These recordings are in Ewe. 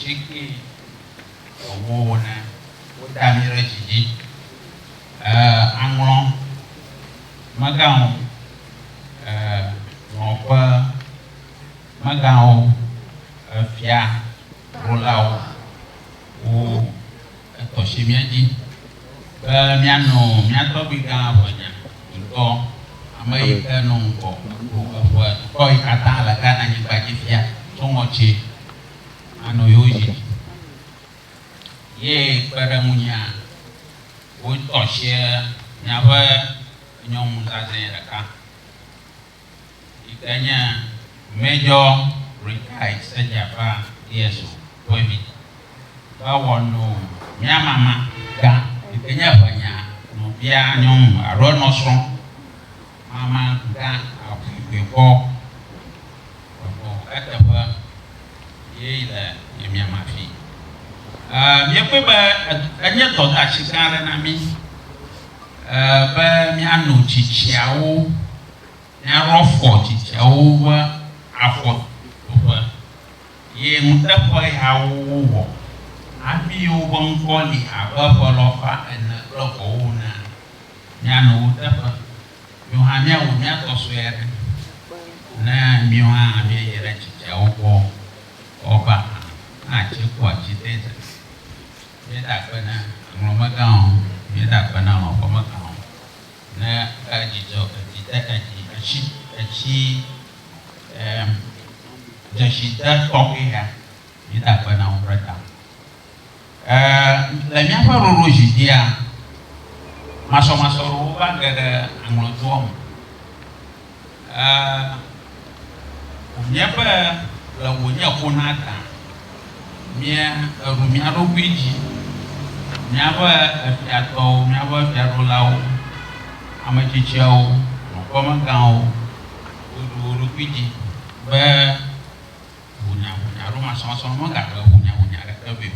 asieke ewo ene woda mí ɖe dzi dzi. Aŋlɔ megãwo, nɔƒe megãwo, efia ɖolawo wo etɔ si mía dzi be míanɔ mía tɔgbui gã ƒe nya dukɔ, ame yi ke nɔ ŋgɔ ɖo eƒe dukɔ yi katã le Ghana nyigba dzi fia tso ŋɔtsi anɔ yewo dzi. Ye kpe ɖe ŋunyea, wotɔ si míaƒe nyɔnu zazɛ̃ ɖeka yi ke nye Major Retired Sedziafa DSO ƒe vi be wòano mía mama gã yi ke nye ʋenya nɔvia nyɔnu alo enɔ srɔ̃ mama gã aƒuiƒui gbɔ wòanɔ eteƒe ye le nye mía ma fi. Míekpɔe be enye dɔdeasi gã aɖe na mí be míano tsitsiawo, míaɖo afɔ tsitsiawo ƒe afɔtoƒe ye nuteƒe yawo wowɔ hafi woƒe ŋkɔ li abe ƒe lɔfa ene kple vɔwo enea, míanɔ wo teƒe. Míwo hã míawɔ mía tɔ sue aɖe ne míwo hã míeyi ɖe tsitsiawo gbɔ woba hã atsi ku atsi tete. Míeda akpe na aŋlɔmegãwo, míeda akpe na lɔ̃xɔmegãwo ne edzidzɔ edzi de edzi etsi etsi em dzeside tɔxɛ ya míeda akpe na wo ɖe ta. Le míaƒe ɖoɖo dzi dzia, masɔmasɔ ɖewo va ge ɖe aŋlɔdoa me. Wònye be le wònye xona ta, mía eɖu mía ɖokui dzi, míaƒe efiatɔwo, míaƒe fiaɖulawo, ame tsitsiawo, nɔƒemegãwo, woɖu wo ɖokui dzi be Ʋunyaʋunya alo masɔmasɔ megahe ʋunyaʋunya aɖeke vɛ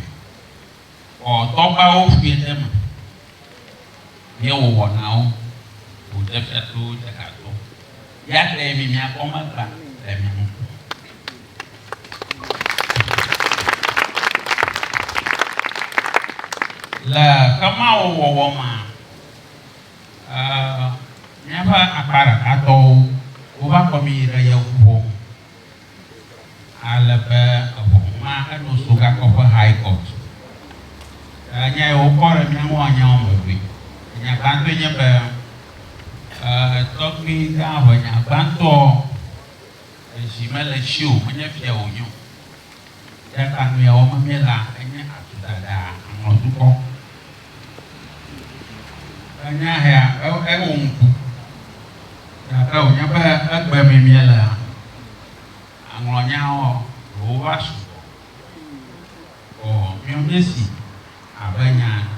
o. Xɔ tɔgbawo ƒoe ɖe eme ye wòwɔ na wo wòde fiato dze gato. Ya tae mi miakpɔ megba le mia ŋu. Le xemawo wɔwɔ mea, míaƒe akpa ɖekatɔwo wova kɔ mí yi ɖe yevuwo ŋu. Ale be eʋɔnu ma eno Sogakɔƒe High Court. Enya yi wokɔ ɖe mía ŋua nye woame eve. Enya gbãtɔe nye be, tɔgbui gã ʋenya gbãtɔ ezi mele esi o, menye fia wònye o. Eya ta nu ya wɔm míelea enye atudada aŋlɔdukɔ. Enya hea ewɔ ŋku. Gake wònye be egbe mee míelea, aŋlɔnyawo ɖewo va sugbɔ. Vɔ míawo míesi abe nya ene.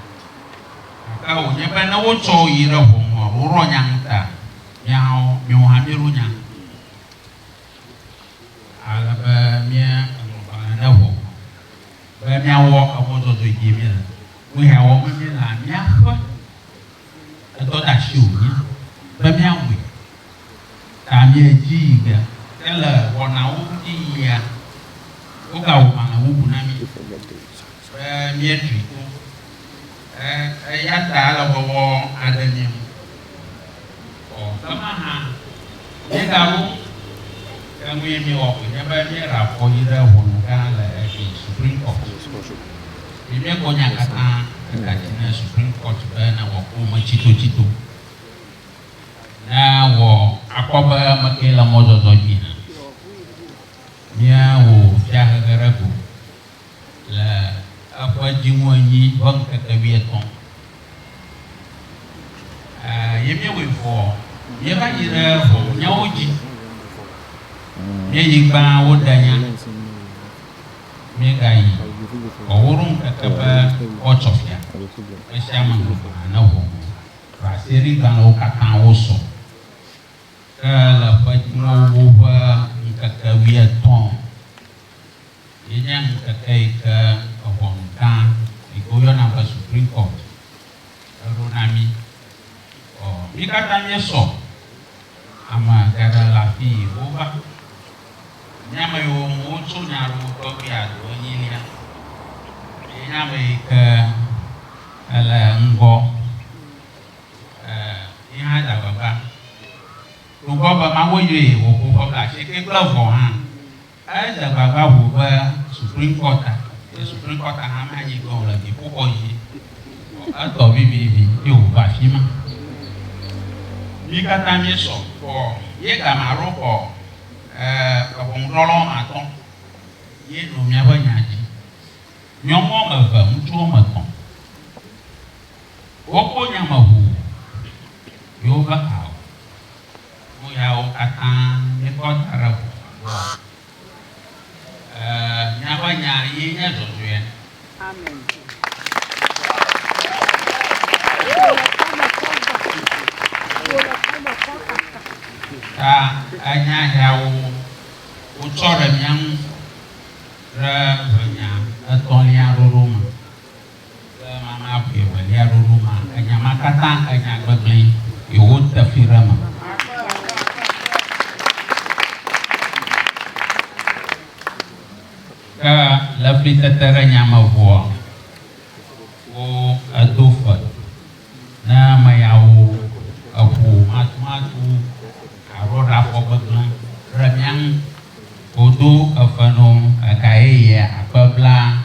Gake wònye be ne wotsɔ wo yi ɖe ʋɔnu alo woɖɔ nya ŋu ta, míawo míawo hã míeɖo nya ŋu. Ale be míeŋlɔ agbalẽ ɖe ʋɔnu be míawɔ emɔ dzɔdzɔe dzie míele. Nu ya wɔm míelea, míaƒe edɔdeasi wònye be míawɔe. Ta míedzi yi ge. Ke le wɔnawo dzi yia, wogawɔ agbalẽ bubu na mí be míeɖui to. Eya ta ele wɔwɔ aɖe mía ŋu. Vɔ ke ma hã, míegaɖo ke nue míewɔ koe nye be míeɖe afɔ yi ɖe ʋɔnu gã le Efi Supreme Court. Yi míekpɔ nya katã eda dzi na Supreme Court be newɔ kpome tsitotsito, ne wɔ akpɔ be amekee le mɔzɔzɔ dzi hã. Míawɔ fiahehe ɖe go le eƒe dziŋuenyi ƒe ŋkeke wuietɔ̃. Ye míewɔe vɔ, míeva yi ɖe ʋɔnunyawo dzi. Míeyi gbã woɖe nya. Míegayi vɔ woɖo ŋkeke be woatsɔ fia ame sia ame ŋlɔgbalẽ ne ʋɔnu ɖaseɖigbalẽwo katã wosɔ. Ke le ƒe dziŋɔwo ƒe ŋkeke wuietɔ̃ ye nye ŋkeke yi ke ʋɔnu gã yi ke woyɔna be Supreme Court eɖo na mí. Ɔ, mí katã míesɔ. Ame geɖe le afii wova. Nye ame yiwo ŋu wotso nya ɖo ƒe wuiade enyilia. Nye ame yi ke ele ŋgɔ, ye hã dze agbagba. Togbɔ be Mawu yɔe wòxɔ ƒe blaasieke kple vɔ hã, edze agbagba ʋu be Supreme Court a, ye Supreme Court hã menye anyigba o le dziƒoxɔ dzi. Etɔ vivivi ye wòva afi ma. Mí katã míesɔ gbɔ ye game alo xɔ eʋɔnudrɔ̃la woame atɔ̃ ye nɔ míaƒe nya dzi. Nyɔnu woame eve, ŋutsu woame etɔ̃. Wokpɔ nya me ʋuu ye wova ao. Nu yawo katã míekɔ da ɖe ʋɔnua gbɔ. Míaƒe nya ye nye dzɔdzɔe. Amen. Ta enya yawo wotsɔ ɖe mía ŋu ɖe ʋenya etɔ̃lia ɖoɖo me kple mama ʋɛ evelia ɖoɖo mea, enya ma katã enya gbegblẽ ye wote fi ɖe eme. Ke le flitete ɖe nya me ŋua, wo edo fe ne ame yawo eƒo matumatu alo ɖe afɔ gbegblẽ ɖe mía ŋu. Wodo efe no ega yeye akpe bla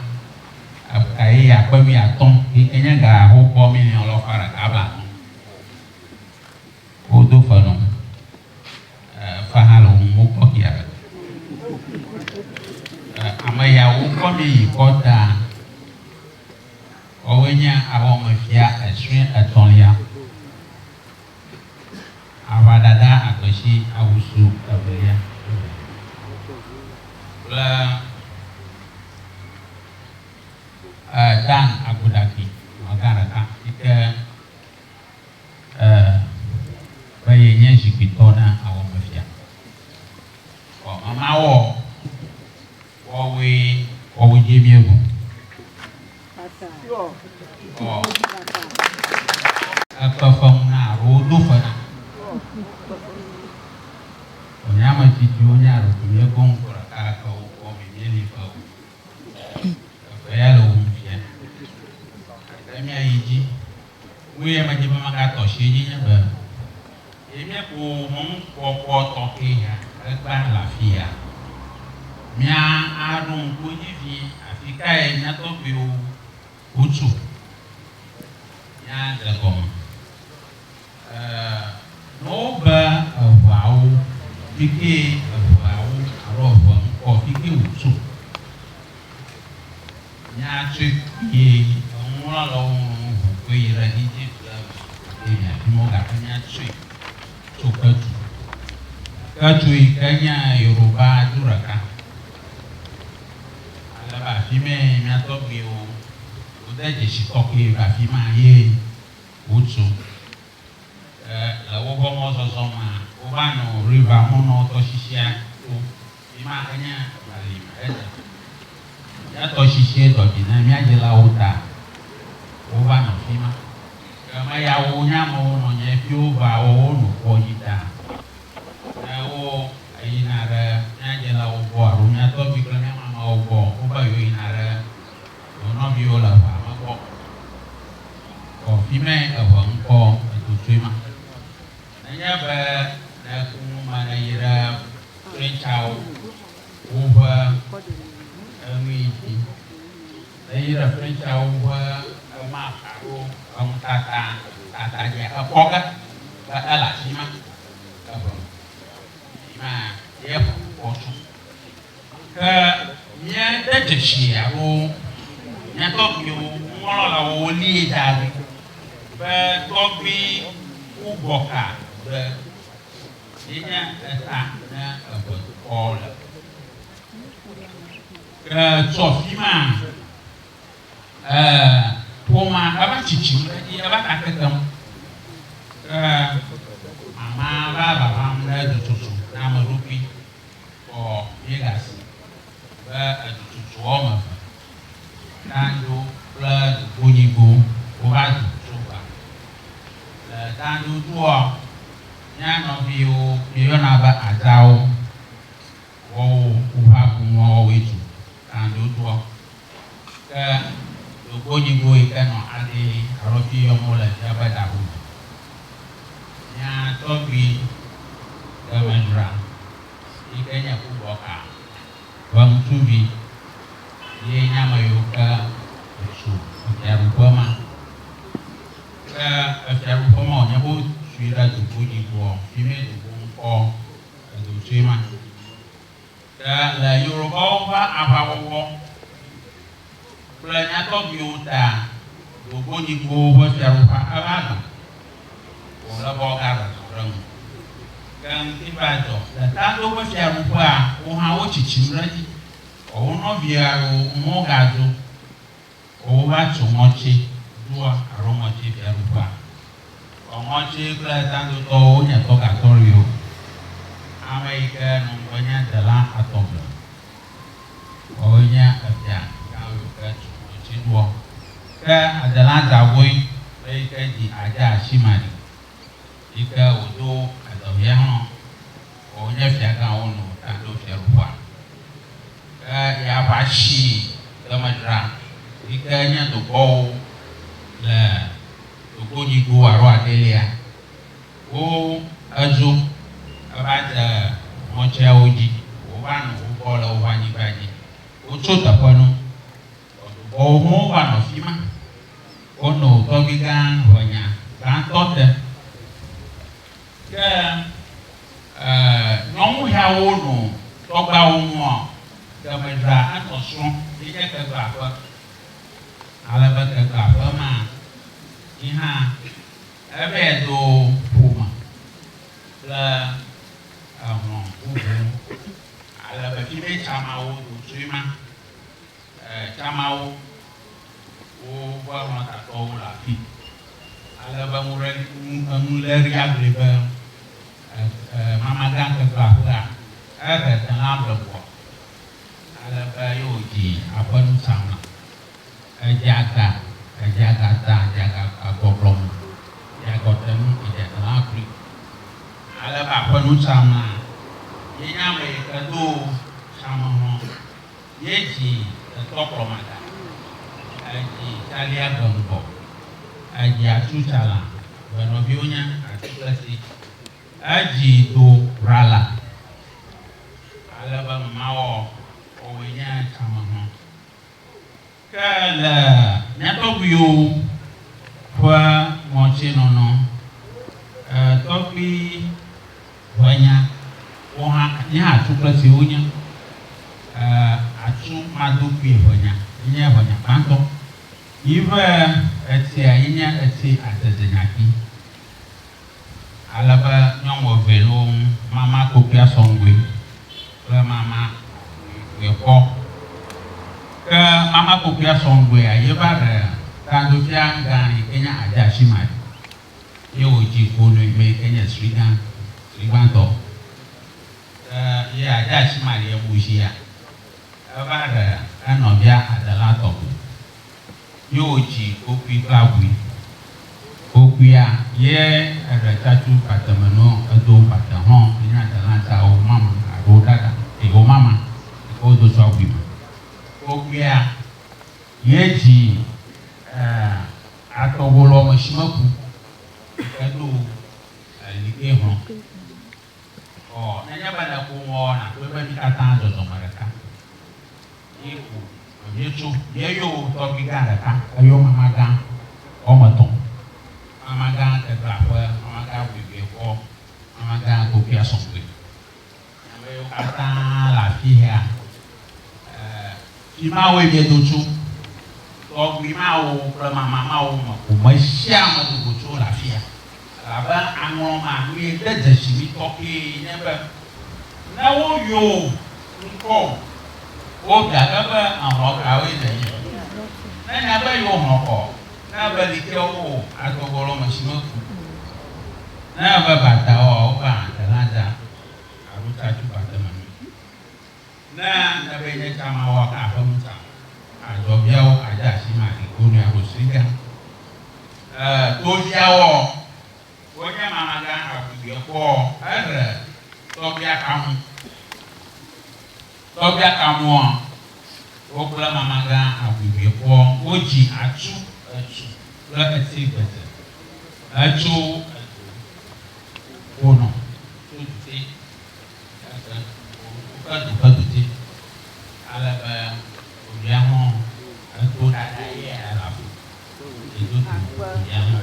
ega yeye akpe wuiatɔ̃ yi ke nye ga xoxoa miliɔn alafa ɖeka blaatɔ̃. Wodo fe no. Efe hã le wo ŋu wokpɔ kia ɖe. Ame yawo kɔ mi yi kɔta woawoe nye awɔmefia esrɔ̃e etɔ̃lia. Aʋadada agbesi awusu evelia kple Dan Agbodagbi amegã ɖeka yi ke be yenye zikpuitɔ na awɔmefia. Vɔ mama wɔ woawoe woawoe dzie míeʋu. Vɔ ekpe fe ŋu na alo wodo fe na. Vɔ nye ame tsitsiwo nye aɖo míekpɔ ŋkɔ ɖeka ke wokpɔ mi míeli fe o. Efe ya le wo ŋu fia. Gake míayi dzi. Nu ye medi be magatɔ asi edzi nye be, ye míeƒo mɔnukpɔkpɔ tɔxɛ ya egbea le afia. Mía aɖo ŋku edzi vie afikae mía tɔgbuiwo wotso. Míadze gɔme. Ee, ne wobe eŋeawo, fikee eŋeawo alo eŋe ŋkɔ fikee wòtso. Míatsɔe kpuie, enuŋlɔlawo ŋlɔ nu ʋu koe yi ɖe Egypt le Mesopotamia afi mawo gake míatsɔe tso Ketu. Ketu yi ke nye Yoruba du ɖeka. Ale be afi mae mía tɔgbuiwo wode dzesi tɔxɛ be afi ma ye wotso. Ke le woƒe mɔzɔzɔ mea, wova nɔ River Mɔnɔ tɔsisia to. Fi ma enye bali me hedze. Mía tɔsisie dɔ dzi na mía dzilawo ta wova nɔ fi ma. Ke ame yawo nye amewo nɔ nye fi wova wɔ wo nu kpɔ dzi ta. Ne wo yina ɖe mía dzilawo gbɔ alo mía tɔgbui kple mía mamawo gbɔ, wobe yewo yina ɖe yewo nɔviwo le ʋea me gbɔ. Vɔ fi mae eʋe ŋkɔ edo tsoe ma. Nenye be ne ku nu me ne yi ɖe Frenchawo woƒe enui dzi, ne yi ɖe Frenchawo ƒe map alo enutata tata dzia, ekpɔ ge be ele afima eʋe me. Fima ye ʋe ŋkɔ tso. Ke míede dzesi alo mía tɔgbuiwo nuŋlɔlawo wolie da ɖi be tɔgbui Ugbɔka be yenye eta ne eʋe dukɔ le. Ke tso afima ƒomea eva tsitsim ɖe edzi, eva ta kekem. Ke mama va vavam ɖe dzotsotso na ame ɖokui. Kpɔ míegasi be edutsotso woame eve, Dando kple Dugbonyigbo wova do tso ʋa. Le Dando doa, mía nɔviwo míeyɔna be Adzawo, woawo woƒe akunua woawoe tso Dando doa. Ke Dogbonyigbo yi ke nɔ aɖi alo fi yɔm wole fia be Dahome. Mía tɔgbui Demedra yi ke nye Kubɔka ƒe ŋutsuvi ye nye ame yiwo ke tso efiaɖuƒe ma. Ke efiaɖuƒe ma wònye be wotui ɖe Dogbonyigboa, fi mee Dogbo ŋkɔ edo tsoe ma. Ke le Yorubawo ƒe aʋawɔwɔ kple mía tɔgbuiwo ta, Dogbonyigbowo ƒe fiaɖuƒea eva gbã. Wòle be woagaɖe dɔ ɖe ŋu. Ke ŋuti va dzɔ le Tado ƒe fiaɖuƒea, wo hã wo tsitsim ɖe edzi. Vɔ wo nɔvi aɖewo womegadzo o, wova tso ŋɔtsi dua alo ŋɔtsi fiaɖuƒea. Vɔ ŋɔtsi kple Tadotɔwo wonye tɔgatɔliwo. Ame yi ke nɔ ŋgɔ nye Dela Atɔgble. Vɔ wonye efia gãwo yiwo ke tso ŋɔtsi dua. Ke Adela Davoe, ame yi ke dzi Adza Shimadi, yi ke wòdo adɔvia hlɔ̃, vɔ wonye fiagãwo nɔ Tado fiaɖuƒea. Ke Yaʋashi Demedra, yi ke nye dogbɔwo le Dogbonyigbo alo Adelia, wo edzo eva dze ŋɔtsiawo dzi, wova nɔ wo gbɔ le woƒe anyigba dzi. Wotso teƒe nu. Vɔ wo hã wova nɔ fi ma. Wono tɔgbigã ʋenya gbãtɔ te. Ke nyɔnuxeawo no tɔgbeawo ŋua, demedzra enɔ srɔ̃ ye nye kegbeaƒe. Ale be kegbeaƒe ma yi hã evae do ƒome kple ehlɔ̃ bubuwo. Ale be fi mee tsamawo do tsoe ma. Tsamawo, woƒe hlɔ̃tatɔwo le afi. Ale be enulélia gblɔe be, Mamagã kekle aƒea, eɖe telã bleŋua, ale be ye wòdzi aƒenu tsama. Edze aga, edze aga ta, edze aga agbɔgblɔme, edze agɔtenu, edze telã kloe. Ale be aƒenu tsama ye nye ame yi ke do tsamehlɔ̃. Ye dzi etɔ kplɔmada, edzi tsalia gbe ŋgɔ, edzi atsu tsalã, gbe nɔviwo nye atsu kple si, edzi do ʋrala, ale be mawɔ wɔwɔe nye tsamehlɔ̃. Ke le mía tɔgbuiwo ƒe ŋɔtinɔnɔ, tɔgbui ʋenya, wo hã nye atsu kple si wonye. Atsu madokui ʋenya nye ʋenya gbãtɔ. Yiƒe etsia yi nye etsi adedenyakui. Ale be nyɔnu evee le wo ŋu, mama kokoea sɔŋgoe kple mama ʋeʋeekpɔ. Ke mama kokoea sɔŋgoea ye va ɖe tadofia gã yi ke nye Adze-Ashimari ye wòdzi gonɔe me yi ke nye Srigã, Srigbãtɔ. Ke ye Adze-Ashimari ye bu zia, eva ɖe enɔvia Adelatɔgo. Ye wòdzi kokui kple abui. Kokuia ye eɖe tsatsu batemenu edo bate hɔn yi nye adelã tsa wo mama alo dada yi wo mama yi ke wodo tso abui me. Kokuia ye dzi atɔgolɔ me shimeku yi ke do like hɔn. Vɔ nenye be nèku ŋɔ nàkpɔe be mí katã dzɔdzɔme ɖeka ye ku míetso. Míeyɔ tɔgbui gã ɖeka, eyɔ mama gã woame etɔ̃. Mama gã tegbeaƒe, mama gã wuieve kɔ, mama gã kokoea sɔgbɔe. Ame yiwo katã le afisia, fi mawoe míedo tso. Tɔgbui mawo kple mama mawo me ƒome sia ame do go tso le afia. Elabe aŋlɔ ma nue de dzesi mi tɔxɛe nye be, ne woyɔ ŋkɔ wobia ge be exlɔ̃ kawoe nènye. Ne nya be yewo xlɔ̃ kɔ, ne ebe likewo o, adɔgɔlɔ me si meku. Ne ebe batawoa, wobe adelãdza alo tsatsu batemenu. Ne ebe nye tsamawoa, ke aƒenu tsa. Adzɔviawo adze asi ma ɖi gonɔe alo sriga. Toviawoa, wonye mamagã aʋuiʋuiɛ kpɔ eɖe tɔgbia kamu. Tɔgbia kamua, wo kple mamagã aʋuiʋuiɛ kpɔ. Wodzi atsu, etsu kple eti gbete. Etso edu wonɔ tso dute eke woke du ƒe dute ale be ɖevia hã eto ɖaɖa ye alafu edo du ɖevia hã.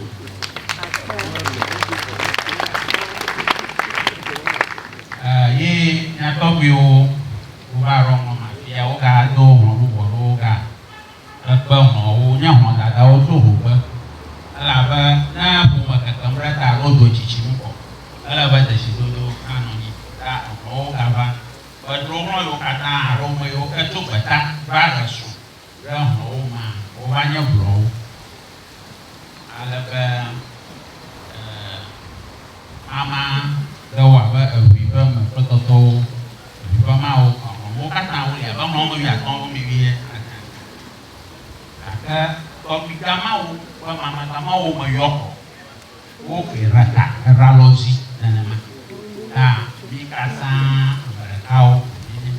Ye mía tɔgbuiwo wova ɖɔ ŋɔ ma fia wogado hlɔ̃ bubu aɖewo ga Ekpe hlɔ̃wo nye hlɔ̃dadawo tso ʋugbe, elabe ne ƒome kekem ɖe ta alo do tsitsim kɔ, ele be dzesidodo nanɔ anyi ta ehlɔ̃wo gava. Edro hlɔ̃ yiwo katã alo ame yiwo ke tso gbeta va ɖe srɔ̃ ɖe hlɔ̃wo mea, wova nye ʋlɔwo. Ale be mama ɖewo abe eʋui ƒe me kple tɔtɔwo, eʋui ƒe mawo, hlɔ̃wo katã woli abe hlɔ̃ me wuiatɔ̃ alo me wuiade ene. Gake tɔgbuigã mawo ƒe mamagã mawo meyɔ xɔ o, wokoe ɖe ta heɖalɔ zi nenema. Ta mí katã ame ɖekawo ko míenye.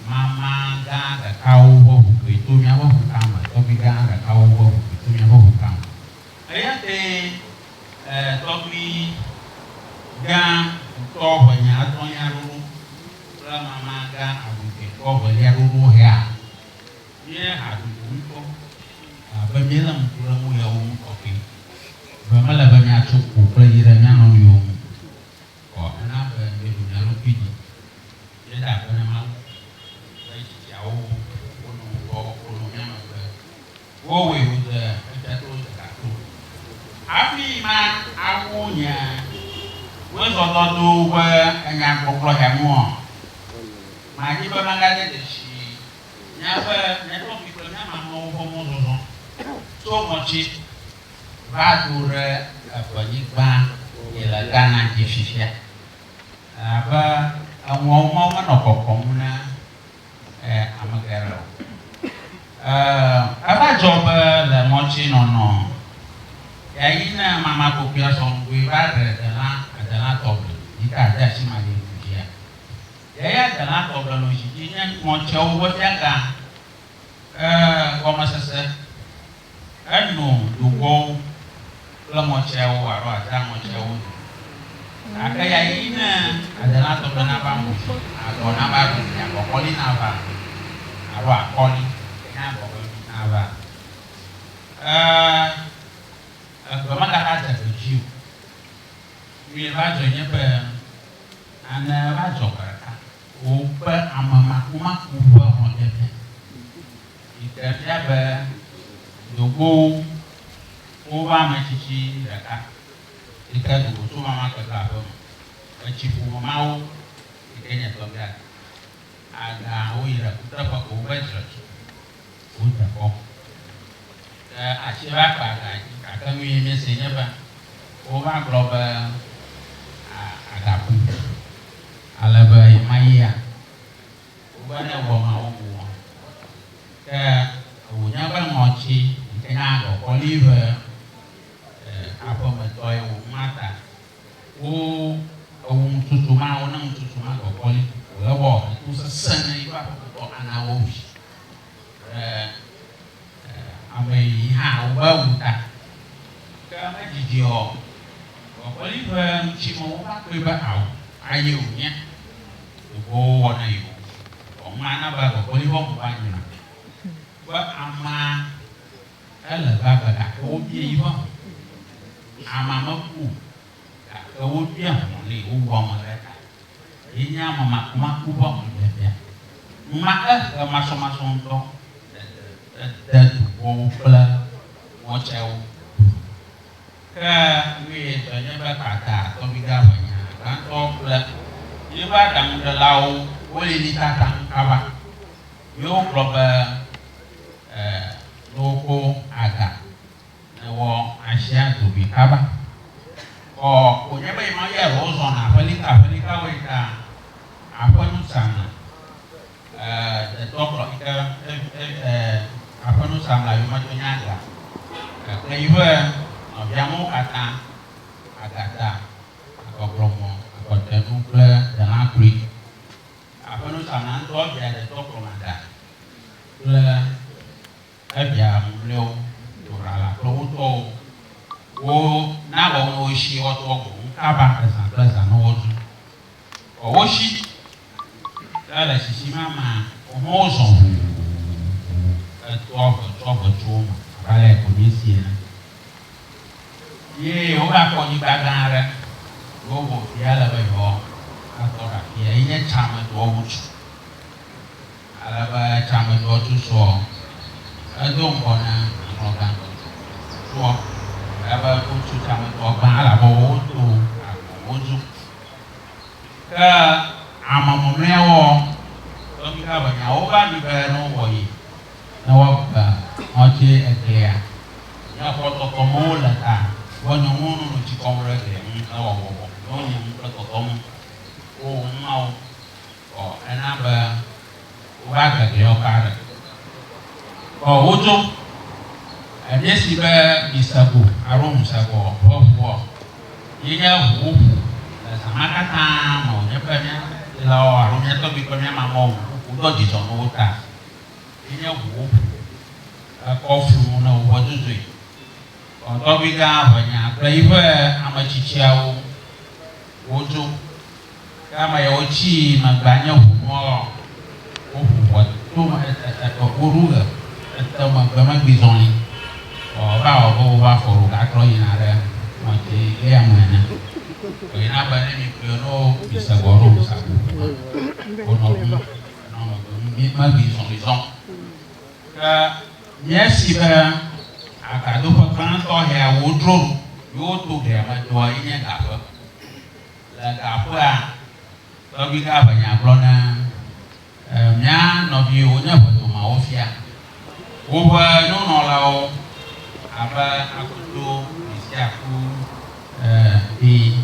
Mama gã ɖekawo ƒe ʋu koe to míaƒe ʋuka me, tɔgbui gã ɖekawo ƒe ʋu koe to míaƒe ʋuka me. Eya tae tɔgbui gã tɔ ʋenya etɔ̃lia ɖoɖo kple mama gã agbogbe tɔ evelia ɖoɖo hea mía hadodo ŋutɔ abe míelé ŋku ɖe nu yawo ŋu tɔxɛ be mele be míatso kpo kple yi ɖe mía nɔnɔewo ŋu o. Ena be míeɖu mía ɖokui dzi. Míeda akpe na Mawu be tsitsiawo wonɔ ŋgɔ wonɔ mía megbe. Wowɔe wòde efiato ɖeka to. Hafi ma awu nye wozɔdɔdo ƒe enyagbɔgblɔ hea ŋua, madi be magade dzesi míaƒe mía tɔgbui kple mía mamawo ƒe mɔzɔzɔ tso ŋɔtsi va do ɖe evenyigba yi le Ghana dzi fifia. Elabe eŋuawo mawo menɔ kɔkɔm na ame geɖe o. Eva dzɔ be le ŋɔtsinɔnɔ ya yi ne mama kokoea sɔŋgoe va ɖe delã adelã tɔgbe yi ke ade asi ma ɖi dzia. Ya ya delã tɔgbe nɔ zi dzi nye ŋɔtsiawo ƒe fiagã gɔmesese. Eno dogbɔwo kple ŋɔtsiawo alo adea ŋɔtsiawo dome. Gake ɣeyiɣi ne adelã tɔgbe nava mo dzi, agɔ nava ɖu dzi, agɔkɔli nava, alo akɔli, ke nye agɔ vevi nava. Ee, egbe megava dze gbe dzi o. Nue va dzɔe nye be, nane va dzɔ gbe ɖeka, wokpe ame makumaku ƒe hlɔ̃biabia. Yi ke fia be dogbowo woƒe ame tsitsi ɖeka yi ke do go tso mama keke aƒe me. Etsi ƒome mawo yi ke nye tɔgbia aga woyi ɖe kuteƒe ko wobe dzre tso wode kɔ. Ke atsi va kpe aga dzi gake nu yi míese nye be wova gblɔ be aga ku ale be yema yia Wobe ne wɔ ma wo bu wɔn. Ke wònya be ŋɔtsi yi ke nye agɔkɔli ƒe aƒemetɔe wò ma ta. Wo ewu ŋutsotso ma wo ne ŋutsotso ma agɔkɔli wòle wɔ eto sesẽ ne yiƒe aƒemetɔ ana wo vi. Ɖe ame yi hã wobe wu ta. Ke medzidzi ɔ, agɔkɔli ƒe ŋutsi me wova kpɔe be ao aye wònye. Wògbɔ wowɔ na yewo. Vɔ ŋma na be agɔkɔli ƒe ŋu va nyona be amea ele gbagbe gake wobia yiƒe hlɔ̃. Amea meku o gake wobia hlɔ̃ nɛ, wowu ame ɖe eta. Ye nye ame makumaku ƒe hlɔ̃biabia. Ŋma ehe masɔmasɔ ŋutɔ ede dukɔwo kple ŋɔtsiawo dome. Ke nuye dzɔ nye be kpata tɔgbigã ƒe nya gbãtɔ kple yeƒe aɖaŋuɖelawo wolili tataŋ kaba. Ye wogblɔ be, E, ne woko aga, newɔ asia dogoe kaba. Kɔ wònye be yema ye wozɔna aƒelika aƒelikawoe ta aƒenu samla, e, detɔ kplɔ yi ke, e, e, e, aƒenu samla yometɔ nye aga, e, kple yiƒe nɔviamewo katã, agata, agɔgblɔmɔ, agɔtenu kple delãklui. Aƒenu samla ŋutɔ via detɔ kplɔ aga kple. Evia mamlɛwo, Dorala kple wo tɔwo, wo na be wo shi woatɔ go ŋu kaba ezã kple zã ne woadzo. Vɔ wo shi ke le sisi ma mea, wohã wozɔ ʋuu etoa ʋetsoa ʋetsowo me abe ale ko míesee ene. Ye wova kpɔ nyigba gã aɖe ye wowɔ fia ale be yewoatɔ ɖe afia ye nye tsamedoa wotu. Ale be tsamedoa tutua, edo ŋgɔ na aŋlɔgã tutua ebe wotu tsamedoa gbã elabe woto agbo wozu. Ke ame mɔmlɔeawoa, tɔgbi be nyawo va ɖi be ne wowɔ yi ne woagbe ŋɔtsi eglia, nye xɔ tɔtɔ me wole ta be nyɔnuwo nono tsi kɔm ɖe glia ŋu ne woawɔ bɔ ne wonye nu kple tɔtɔ me wowɔ nu mawo vɔ ena be wova gbe gliawo ka ɖe vɔ wodzo emiesi be misego alo ŋusego ƒe ʋuɔ ye nye ʋu woƒo le zã ma katã me wònye be mía dzilawo alo mía tɔgbui kple mía mamawo ʋu ƒoƒo dɔ dzidzɔ ne wo ta. Ye nye ʋu woƒo ekɔ flu ne woƒe dzodzɔe. Tɔgbui gã Ʋenya kple yiƒe ame tsitsiawo wodzo. Ke ame yawo tsi megbea nye ʋu nua woƒo ʋua to woɖu ɣe ete megbe megbi zɔli. Vɔ eva wɔ be woƒe afɔ ɖo gatrɔ yina ɖe ŋɔti lia me ene. Yina be ne mi kplɔe ne wo mi se gbɔ ɖo sago wonɔ ʋu nɔ megbe mi megbi zɔli zɔm. Ke míesi be agadoƒe gbãtɔ hea wodro ɖo ye woto glia me doa ye nye gaƒe. Le gaƒea, tɔgbui gã ʋenya gblɔ na mía nɔviwo nye ʋedomeawo fia. Woƒe nunɔlawo abe Akoto, Misiaku, ɖi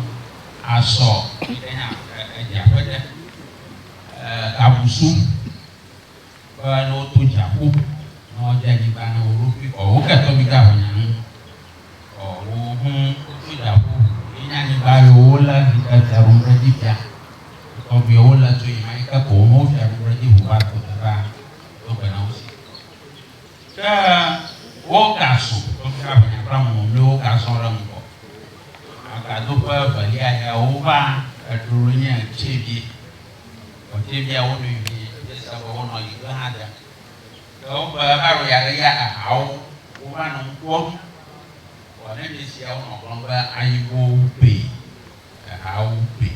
asɔ yi ke nye edziaƒe de, Kabusu. Be ne woto dziaƒo, ne wodze anyigba na wo ɖokui kɔ, woke tɔgbi ga ʋenya nu kɔ wo hu woto dziaƒo yi nye anyigba yi wolé yi ke fiaɖuɖu ɖe dzi fia. Tɔgbi wolé tso yi ma yi ke ko wo fiaɖuɖu ɖe dzi ʋu va to va do gbe na wo si. Ke wo ga so tɔgbi ga ʋenya kple ame mamlɛwo wo ga zɔ ɖe ŋgɔ. Agadoƒe evelia ya wova eɖo nye Tsevie. Kɔtevia wo nɔe vie ye se be wonɔ yi gbe hã dem. Ke wobe eva ɖo ya ɖe ya ehawo wova nɔ ŋkua ɖum. Vɔ ne mi sia wonɔ gblɔm be ayiwo pɛ, ehawo pɛ,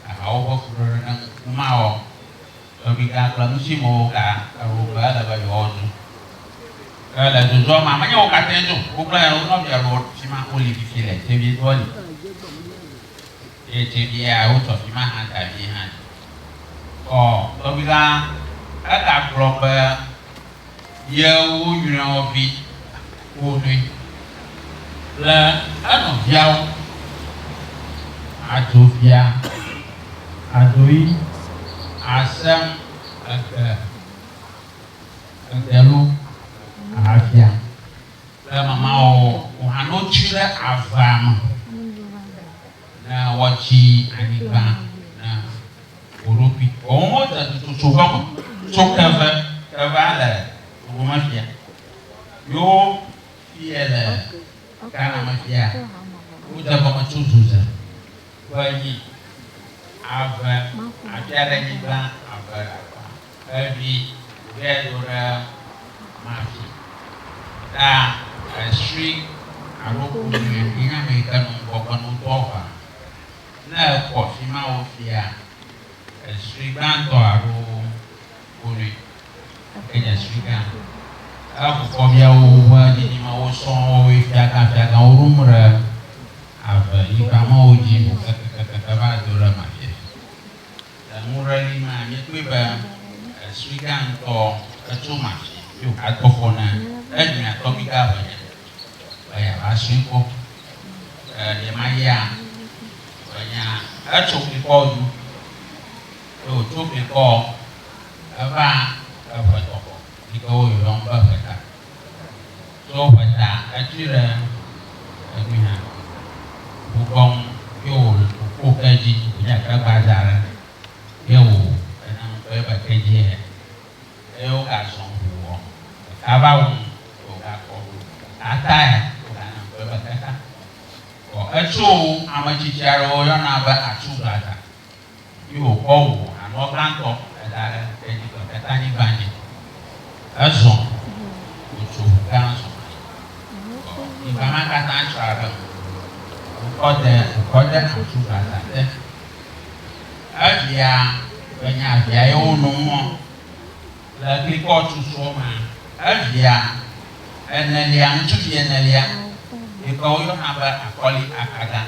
ehawo ƒe fuɖeɖe ne ŋku mawɔ tɔgbigã kple nusi me wo ga eɖo be ele be yewoa dzo. Ke le dzodzɔ ma menye wo katãe dzo wo kple wo nɔvia ɖewo fima woli fifi le tevie doa li. Eye tsevia wotsɔ fi ma hã da vi hã dzi. Ɔ, tɔgbui la, egagblɔ be yewo nyrɔvi wo nɔe kple enɔviawo adzo fia, adoyi, asem ege, egelo, ahafia. Le mamawo hã ne wotui ɖe avea me ne woatsi anyigba na wo ɖokui. Woawo hã wode dutsotso gɔme tso keve kevea le Togo fia. Yewo fie le Ghana me fia, wodze gɔme tso Zoze ƒe nyi ave afia ɖe nyigba ave ɖe Evi vɛ do ɖe mafi ta esri alo ku nyuie yi nye ame yi ke nɔ ŋgɔgbe no dɔ ʋa. Ne ekpɔ fima wo fia esri gbãtɔ alo ku nyui ke nye esri gã. Efofɔviawo ƒe dzidzime wo sɔŋ woe fiagã fiagã wo ɖom ɖe ave nyigba mawo dzi ʋu kekekeke va do ɖe mafia. Le nuɖeli mea, míekpɔe be esui gã ŋutɔ etso mafi ye wògatɔ fɔ na enyuia tɔgbi gã ʋenya be yeava sui kpɔ. Ɣemaɣia, ʋenya etso klikɔ du ye wòtso klikɔ eva eʋe tɔxɔ yi ke woyɔyɔm be ʋeta. Tso ʋeta etui ɖe enui hã ʋugbɔŋ ye wòko ke dzi wònye ke gbadza ɖe ye wò ena ŋkɔe be kedzie eye wogazɔ ʋu wɔ ɖeka va wu. tae wogana ŋkɔe be keta. Vɔ etso ame tsitsi aɖewo yɔna be atsu glada ye wòkɔ wɔ anɔ gãtɔ eda ɖe tedzi le ketanyigba dzi. Ezɔ wòtso ʋu gã zɔ yi. Vɔ nyigba ma katã tsra ɖe eme. Wokɔ de wòkɔ de atsu glada te. Evia menya via ye wono ŋɔ le klikɔ tutuɔ mea, evia enelia, ŋutsuvi enelia yi ke woyɔna be Akɔli Akaga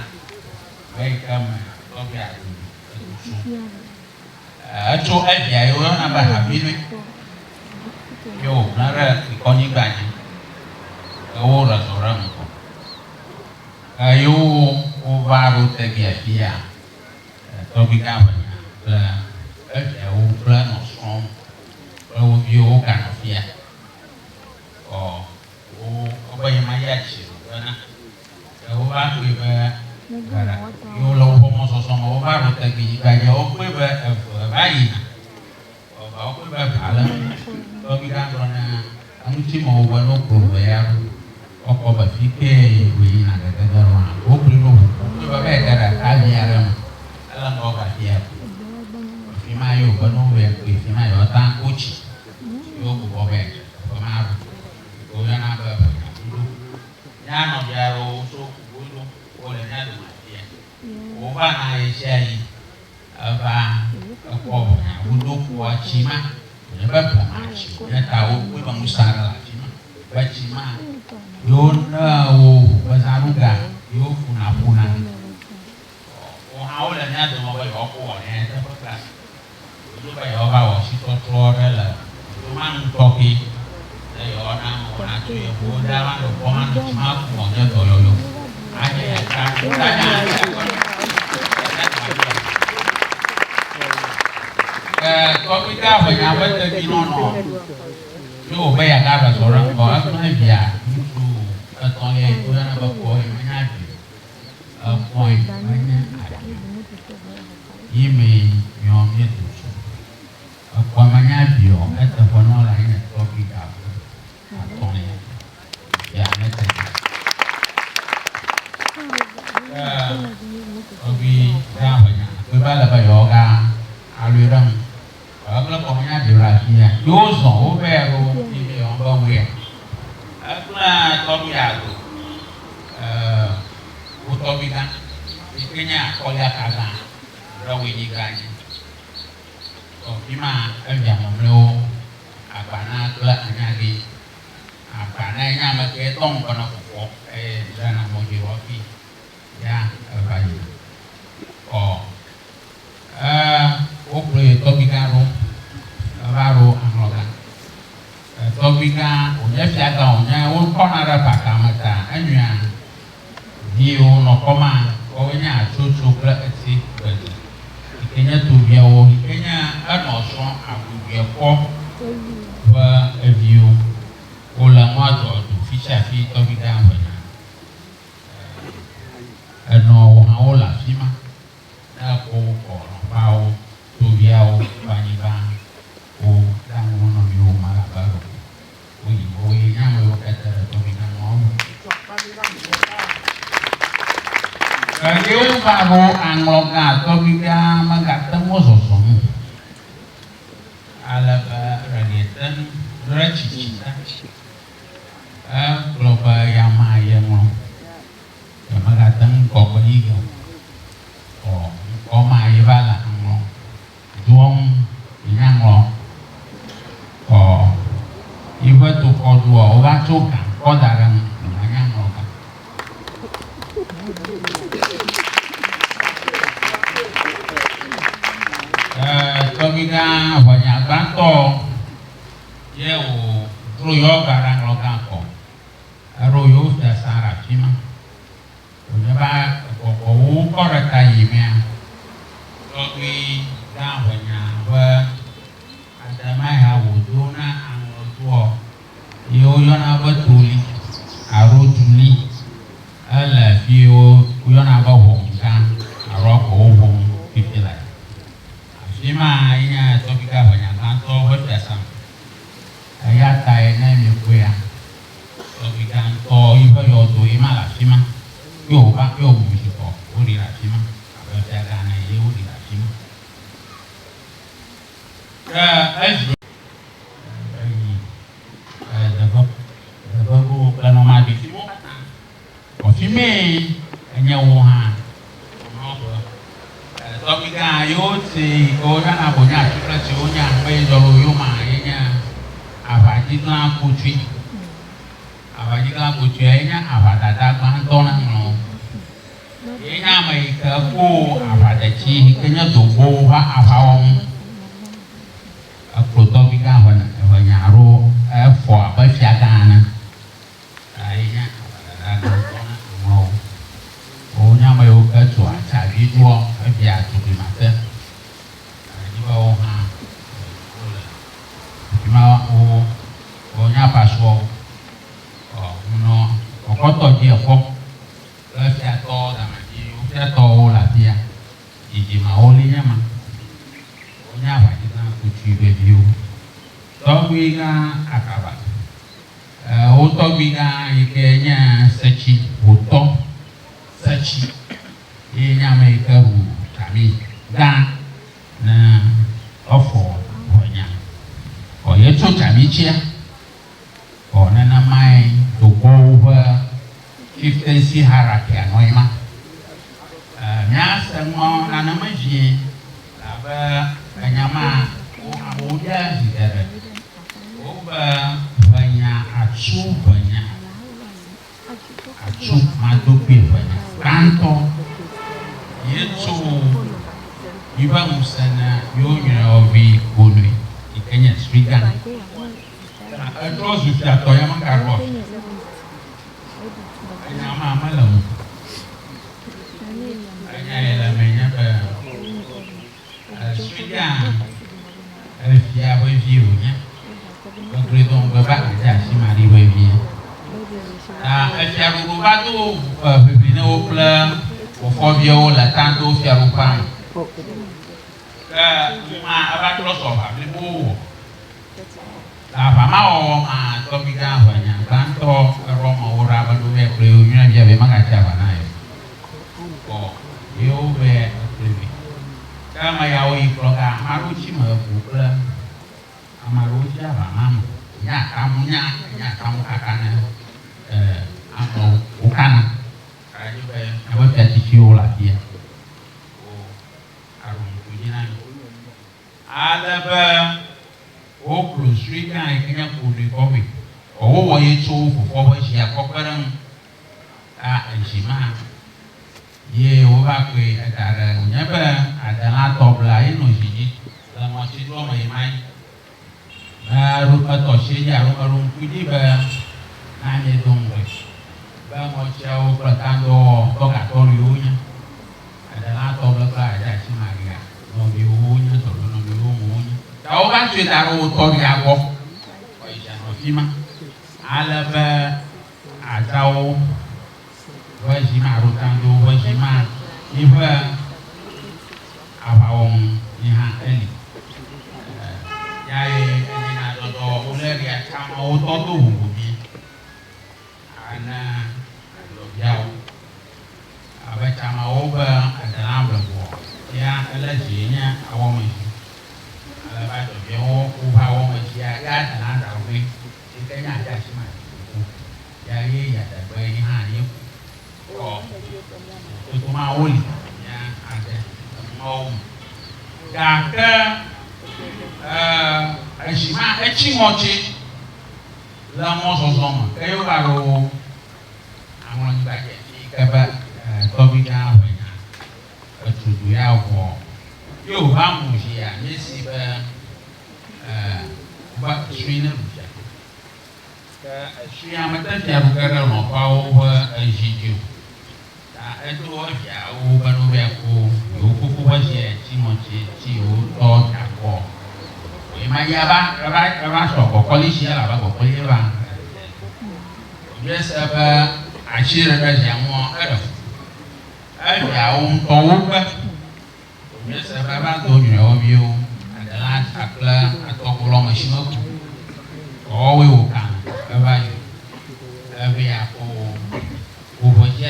be yi ke me tɔgbia ɖu edu tso. Etso evia yi woyɔna be Havilui ye wògblẽ ɖe klikɔnyigba dzi ke woɖe zɔ ɖe ŋgɔ. Eye wova ɖo tegbea fia tɔgbigã ƒe nya kple eviawo kple nɔ srɔ̃wo kple wo viwo woganɔ fia. Ɔ wo wobe yemayi atsi o bena ke wova kpɔe be gbeɖeka yewo le woƒe mɔzɔzɔ me wova ɖo tegbe nyigba dzia wokpɔe be eve va yina. Ɔ va wokpɔe be eva le tɔgbigã gblɔ na eŋutimewo be ne wokplɔ ʋe ya ɖo woakpɔ be fi kee wòyina gegege ɖoa, wokplɔe ɖo ʋu wokpɔe be va yi ge ɖe akavi aɖe me. Ele ŋgɔgbe afia ko. Fi ma ye wòbe ne wowɔe kpɔe fi ma yewoate ŋu ako tsi ye wogbugbɔ va yi dze teƒe ma ɖo yi ke woyɔna be Ʋenyavudo. Mía nɔvi aɖewo tso Kugodo wole mía dome afia. Wovana ɣesiaɣi eva ekpɔ ʋenyavudo kpɔa tsi ma. Wònye be blema tsi wònye ta wokpɔe be ŋusẽ aɖe le afi ma be tsi ma yewo ne wo ʋu ƒe zãnuga yewo ƒuna ƒuna. Wo hã wole mía dome be yewoakpɔ wɔ nɛ teƒe kple asi. Woɖo be yewoava wɔ asitɔtrɔ ɖe le ɖoɖo ma nu tɔxɛ ne yewoana amewo natso yewo ɖa va nɔ kpɔm anɔ tsi ma kum wòanye dɔyɔyɔ. Anye ɖeka tanya Ke tɔgbigã ʋenya ƒe tedzinɔnɔ ye wòbe yeagaɖe zɔ ɖe ŋgɔ. Egblẽ via ŋutsu etɔ̃lia yi ke woyɔna be Kɔe menye abi o. Ekpɔe menye abi o. Yi me miɔ míedo tso. Ekpɔe menye abi o. Eteƒenɔla ye nye tɔgbui gavu atɔ̃lia. Via nye tedzi. Ke tɔgbui gã ƒe nya kpɔe be ele be yewoaga alɔe ɖe ŋu. Egblẽ kɔ menye abi o ɖe afia. Ye wozɔ wovɛ ɖo yi be yewoabe ŋuia. Egblẽ tɔgbui ado. Wo tɔgbui gã yi ke nye akɔlia ka gã ɖe woe nyigba dzi. Tɔ fima evia mɔmlɔewo agbana kple anyagi. Agbana nye ame ke tɔ ŋkɔ na fofoa eye dzrana mɔ dzi wɔ fi ya eva yina. Ɔ e wokplɔ ye tɔgbui gã ɖo eva ɖo aŋlɔgã. Tɔgbui gã wònye fiagã wònye wokɔna ɖe baka me ta enyuia viwo nɔ kɔma woawoe nye atsotso kple etsi gbedzi yi ke nye toviawo yi ke nye enɔ srɔ̃ aguguiekpɔ ƒe eviwo wole nua dɔ du fisiafi tɔgbui gã ʋena enɔ wo hã wole afima ne ekpɔ wo kɔ nɔƒeawo toviawo ƒe anyigba wo ɖa nu wo nɔviwo ma la be ɖo wo yi wo yi nya me wo kete ɖe tɔgbi na nua wo. Ke ye wo va ɖo aŋlɔ gã tɔgbi gã me ga te ŋu zɔzɔ nu ale be ɖeɖi te ŋu ɖe tsitsi ta. Egblɔ be ya ma ye ŋlɔ ye me ga te ŋu ŋgɔgbe yi ge o. Ɔ ŋkɔ ma ye va le aŋlɔ. Doa ŋu nya ŋlɔ kɔ yiƒe tokɔ doa wova tso ga kɔ da ɖe ŋu nya ŋlɔ ga. Tɔgbigã ʋenya gbãtɔ ye wò dro yɔ ga ɖe ŋlɔ gã kɔ. Eɖo yewo fiasã ɖe afima. Wònye be gbɔgbɔwo kɔ ɖe ta yi mea, tɔgbui gã ʋenya be ademaha wòdo na aŋlɔtoɔ yi woyɔna be toli alo tuli. Ele fi woyɔna be ʋɔnugã alo akɔwo ʋɔnu fifi lae. Afima ye nye tɔgbui gã ʋenya gãtɔ ƒe fiasã. Eya tae ne miekpɔea, tɔgbui gã ŋutɔ yi ƒe. afi ma. Ye wòva, ye wòmu zi kɔ woɖi le afi ma abe fiagã ene ye woɖi le afi ma. Ke evi eyi deƒe deƒe bubu kple nɔmaɖi fiwo katã. Vɔ fi mee enye wo hã wonɔ ƒe. Tɔgbui gã yewo tsi yi ke woyɔna bonya atsu kple tsi wonya be yedzɔ ɖo yoma ye nye aʋadziglã kotui. Aʋadziglã kotui ye nye aʋadada gbãtɔ na ŋlɔ. Ye nye ame yi ke ko aʋadetsi yi ke nye dogbowo ƒe aʋawɔnu. Ekplɔ tɔgbui gã ʋenya ɖo efɔ abe fiagã ene. Ta ye nye aʋadada gbãtɔ na amewo. Wonye ame yiwo ke tso atsavi doa evia tugbi mate. Edzi be wo hã wole afi ma wo wonye apasuawo. Ɔ ŋunɔ kɔkɔtɔ dzi ekpɔ kple fiatɔ gamadzi wo fiatɔwo le afia. Dzidzimeawo li nye ma. Wonye aʋadzigã kutui veviwo. Tɔgbui gã akaba. Wo tɔgbui gã yi ke nye Setsi, wòtɔ Setsi ye nye ame yi ke ʋu Kami gã ne efɔ ʋenya. Vɔ ye tso Kami tsia, vɔ nenemae Dogbɔwo ƒe chieftaincy hierarchy nɔ ye ma. Míase ŋɔ nane me vie elabe enya ma wo amewo bia zi geɖe. Wobe ʋenya atsu ʋenya atsu madokui ʋenya gbãtɔ ye tso yiƒe ŋusẽ ne yewo nyruiawovi Bonui yi ke nye Srigan. Etrɔ zu fiatɔ ya megaɖoa fia. Enya ma mele eme o. Enya yi le eme nye be Srigan Efia ƒe vie wònye. Egloe do ŋgɔ be adze asi maɖi ƒe vie. Ta efiaɖuɖu va do ʋiʋli ne wo kple wofɔviawo le Tando fiaɖuƒea me. Ke numa eva trɔ zu aʋa blibo wowɔ. Le aʋa ma wɔwɔ mea, tɔgbuigã ʋenya gbãtɔ eɖɔ amewo ɖa be ɖo vɛ kplɔe wo nyuie bia be magatsi aʋa na yewo. Kpɔ yewo vɛ ekplɔe vɛ. Ke ame yawo yi kplɔ ga ame aɖewo tsi me eku kple ame aɖewo tsi aʋa ma me. Nye akamu nya nye akamu kaka ne amewo wokana. Edze be míaƒe fia tsitsiwo le afia. Wo aɖu ŋku dzi na mi. Ale be woklo sue gã yi ke nye kponui kɔƒe. Vɔ wowɔ ye tso wo fofoa ƒe zia kɔ kpe ɖe eŋu. Ta ezi ma ye wova kɔe eda ɖe. Wònye be adelã tɔ bla ye nɔ zi dzi le ŋɔtidoa me yi ma yi. Meɖo etɔ si edzi alo meɖo ŋku dzi be na míedo ŋugbe be ŋɔtiawo kple tadɔwɔ tɔgatɔɖuiwo nye. Adelã tɔ bla kple Adze Maria nɔviwo wonye, tɔɖo nɔviwo wonye. Ta wova tsoe da ɖe wo tɔɖuia gbɔ kɔ yi dze nɔ fi ma ale be adzawo ƒe zi ma alo tando ƒe zi ma yiƒe aʋawɔnu yi hã eli. Ya ye enyina dɔdɔ wolé ɖia tsamawo tɔ do vovo vie ene adzɔviawo abe tsamawo be adelã bleŋua ya ele zi nye awɔmezi ale be adzɔviawo woƒe awɔmezia ya adelã ɖawoe yi ke nye adze asi ma kuku ya ye ya degbe yi hã ye ku kɔ toto ma woli ya ade mawo me gake ezi ma etsi ŋɔtsi le mɔzɔzɔ me ke ye wova ɖo aŋlɔnyigba dzi fi yi ke be tɔgbui gã ʋenya etso du ya vɔ ye wòva mu zia míesi be va sui ne ɖu fia. Ke esuia mete fia ɖu ge ɖe lɔ̃xoawo ƒe ezi dzi o. Ta edo eviawo be ne wovae ko yewo fofo ƒe zia tsi ŋɔtsi tsi yewo tɔ ta gbɔ. Ye ma ya va eva eva sɔ gbɔkɔli si elabe gbɔkɔli eva. Míese be atsi ɖe ɖe zia ŋua eɖe fu. Eviawo ŋutɔwo gbe. Míese be eva do nyruiawoviwo adelã kpakple atɔgbolɔme si meku o. Woawoe wòka eva yi. Evea ko woƒe dzi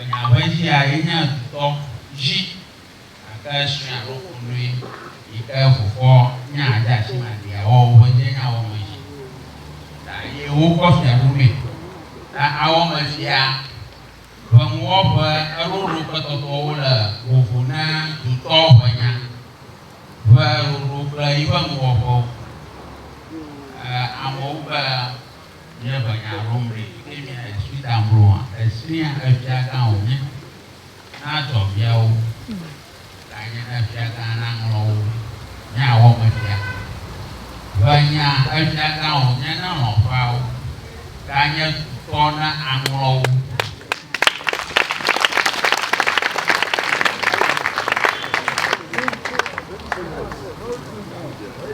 Enya ƒe dzia ye nye dutɔ dzi gake srɔ̃e alo konɔe yi ke fofoa nya de asi maɖia wɔwo ƒe dze nya wɔme dzi. Ta ye wokɔ fia ɖomee. Ta awɔmefia ƒe nuwɔƒe eɖoɖo kple tɔtrɔwo le vovo na dutɔ ƒe nya ƒe ɖoɖo kple yiƒe nuwɔƒewo. Amewo be Nye ʋe nya rom ɖi ke mia esui da mloa esria efia gã o nye na dɔ viawo ta nye efia gã na ŋlɔ wo nye awɔ me fia ʋe nya efia gã o nye na lɔ ƒeawo ta nye tutɔ na aŋlɔ wo.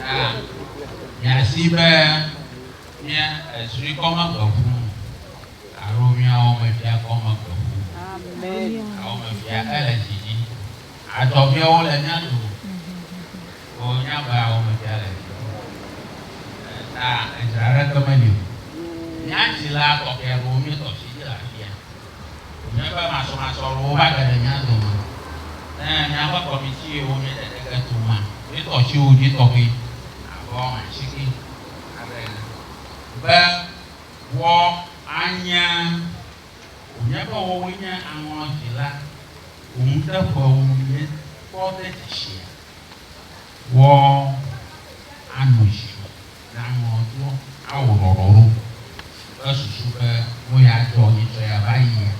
Ta miasi be. Mía ezui kɔ me gbe ƒu alo mía wɔme fia kɔ me gbe ƒu. Awɔme fia ele dzi dzi. Adzɔviawo le mía dome. Wo nya be awɔme fia le dzi dzi. Ta edzra ɖeke meli o. Mía dzila tɔxɛ ɖewo mí tɔ si dzi le afia. Wònye be masɔmasɔ ɖewo va ge ɖe mía dome. Ne míaƒe kɔmiti yiwo míedede ge tu ma, mí tɔ si wo dzi tɔxɛ abe wɔme asike. Aɖe ene. Be wɔ anye wònye be wowoe nye aŋlɔ dzila wòŋuteƒewo nye kpɔ de dzeshia wɔ ano dzi le aŋlɔ doɔ awɔ ɖɔɖɔɖo be susu be nu ya dzɔ nyitsɔ ya va yia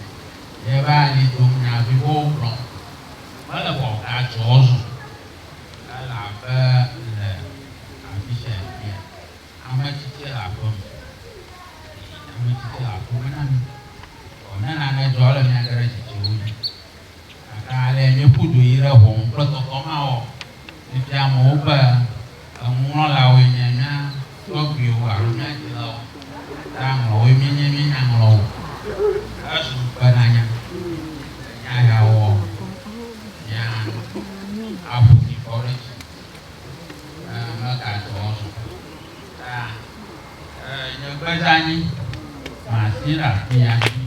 ye va ali dom nya viwo gblɔ mele bɔ ga dzɔ zu Elabe le afi sia afia, ame tsitsi le aƒe me, eye ame tsitsi le aƒe me na mí. Vɔ ne nane dzɔ ele mía ge ɖe tsitsiwo dzi. Gake ale míeƒu du yi ɖe ʋɔnu kple tɔtɔ mawɔ. Fifia amewo be enuŋlɔlawoe nye mía tɔgbuiwo alo mía dzilawo. Ta ŋlɔwoe míenye, míenya ŋlɔ o. Ezu ŋukpenanya. Enya ya wɔ mía aƒu ɖi kɔ ɖe edzi be megadzɔ o. Ta nye gbedzanyi masi ɖe afia.